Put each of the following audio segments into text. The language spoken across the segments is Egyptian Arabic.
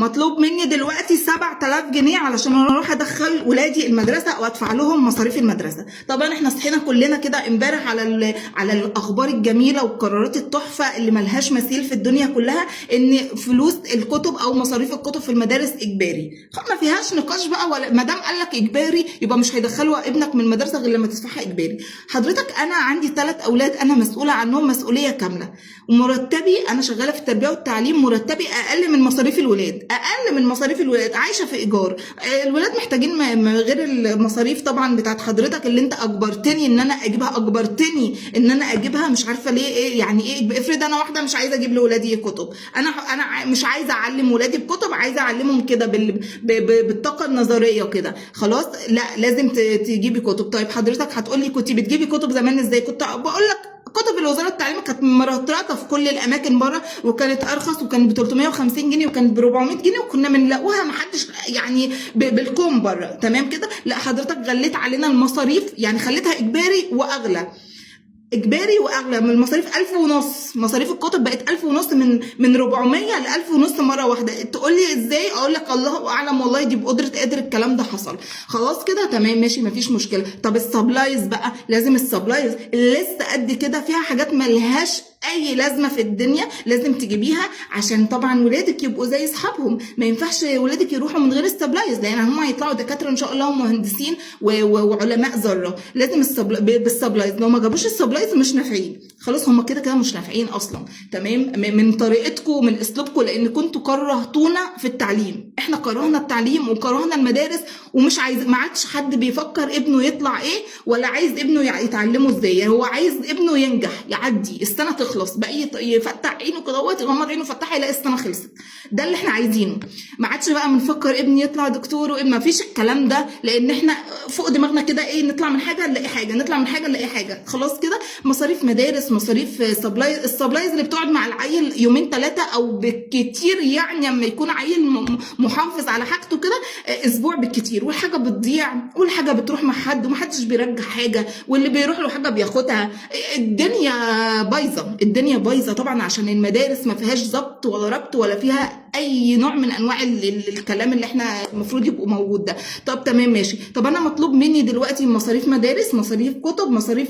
مطلوب مني دلوقتي 7000 جنيه علشان اروح ادخل ولادي المدرسة او ادفع لهم مصاريف المدرسه. طبعا احنا صحينا كلنا كده امبارح على الاخبار الجميلة والقرارات التحفة اللي ملهاش مثيل في الدنيا كلها، ان فلوس الكتب او مصاريف الكتب في المدارس اجباري. ما فيهاش نقاش بقى، ولا ما دام قال لك اجباري يبقى مش هيدخلوا ابنك من المدرسة غير لما تدفعها اجباري. حضرتك انا عندي 3 اولاد انا مسؤولة عنهم مسؤولية كامله، ومرتبي، انا شغالة في التربية والتعليم، مرتبي اقل من مصاريف الولاد، اقل من مصاريف الولاد. عايشه في ايجار. الولاد محتاجين غير المصاريف طبعا بتاعت حضرتك اللي انت اجبرتني ان انا اجيبها، اجبرتني ان انا اجيبها. مش عارفه ليه، ايه يعني ايه؟ افرض انا واحدة مش عايزه اجيب لاولادي كتب، انا مش عايزه اعلم ولادي بكتب، عايزه اعلمهم كده بالطاقة النظرية كده. خلاص، لا، لازم تجيبي كتب. طيب حضرتك هتقولي كنت بتجيبي كتب زمان ازاي؟ كنت بقول لك كتب الوزارة التعليم كانت مرطرطه في كل الاماكن بره، وكانت ارخص، وكانت ب 350 جنيه وكانت ب 400 جنيه، وكنا بنلاقوها محدش يعني بالكوم بره. تمام كده؟ لا، حضرتك غليت علينا المصاريف، يعني خليتها اجباري واغلى، اجباري واغلى من المصاريف 1500. مصاريف الكتب بقت 1500، من 400 ل 1500 مرة واحده. تقول لي ازاي؟ اقول لك الله اعلم والله، دي بقدره قادر الكلام ده حصل. خلاص كده تمام ماشي، مفيش مشكله. طب ال supplies بقى، لازم ال supplies لسه قد كده فيها حاجات ملهاش اي لازمه في الدنيا لازم تجيبيها، عشان طبعا ولادك يبقوا زي اصحابهم. ما ينفعش ولادك يروحوا من غير ال supplies، لان هم هيطلعوا دكاترة ان شاء الله ومهندسين وعلماء ذره. لازم بال supplies. لو ما جابوش ال supplies مش نافعين. خلاص، هم كده كده مش نافعين اصلا. تمام، من طريقتكم ومن اسلوبكم، لان كنتوا كرهتونا في التعليم. احنا كرهنا التعليم وكرهنا المدارس، ومش عايز، ما عادش حد بيفكر ابنه يطلع ايه ولا عايز ابنه يتعلمه ازاي. يعني هو عايز ابنه ينجح، يعدي السنة تخلص بقى، يفتح عينه كده اهوت، يغمض عينه يفتحها يلاقي السنة خلصت. ده اللي احنا عايزينه. ما عادش بقى بنفكر ابني يطلع دكتور وإيه، ما فيش الكلام ده، لان احنا فوق دماغنا كده. ايه، نطلع من حاجة نلاقي حاجه، نطلع من حاجة نلاقي حاجه. خلاص كده، مصاريف مدارس، مصاريف supplies، ال supplies اللي بتقعد مع العيل يومين 3 او بالكتير، يعني لما يكون عيل محافظ على حاجته كده اسبوع بالكتير، والحاجة بتضيع والحاجة بتروح مع حد ومحدش بيرجع حاجه، واللي بيروح له حاجة بياخدها. الدنيا بايظه، الدنيا بايظة طبعا، عشان المدارس ما فيهاش ضبط ولا ربط ولا فيها اي نوع من انواع الكلام اللي احنا المفروض يبقوا موجود ده. طب تمام ماشي. طب انا مطلوب مني دلوقتي مصاريف مدارس، مصاريف كتب، مصاريف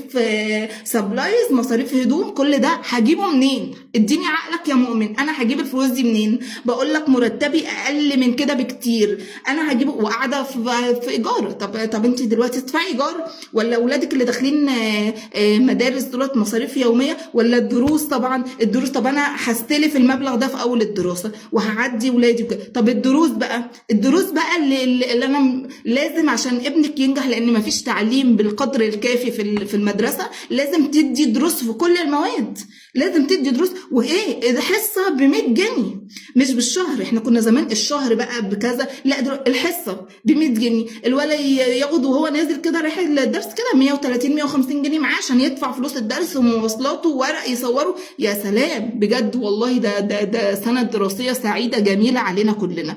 supplies، مصاريف هدوم، كل ده هجيبه منين؟ اديني عقلك يا مؤمن، انا هجيب الفلوس دي منين؟ بقول لك مرتبي اقل من كده بكتير، انا هجيبه وقاعدة في ايجار. طب انت دلوقتي تدفعي ايجار ولا اولادك اللي داخلين مدارس دولت مصاريف يوميه، ولا الدروس؟ طبعا الدروس. طب انا هستلف المبلغ ده في اول الدراسة وهعدي ولادي وكده. طب الدروس بقى، الدروس بقى اللي انا لازم عشان ابنك ينجح، لان مفيش تعليم بالقدر الكافي في المدرسه، لازم تدي دروس في كل المواد، لازم تدي دروس. وايه ده؟ حصة ب 100 جنيه، مش بالشهر. احنا كنا زمان الشهر بقى بكذا، لا، دلوقتي الحصة ب 100 جنيه. الولد ياخد وهو نازل كده رايح الدرس كده 130 150 جنيه معاه عشان يدفع فلوس الدرس ومواصلاته وورق يصوره. يا سلام بجد والله، ده سنة دراسية سعيدة جميلة علينا كلنا.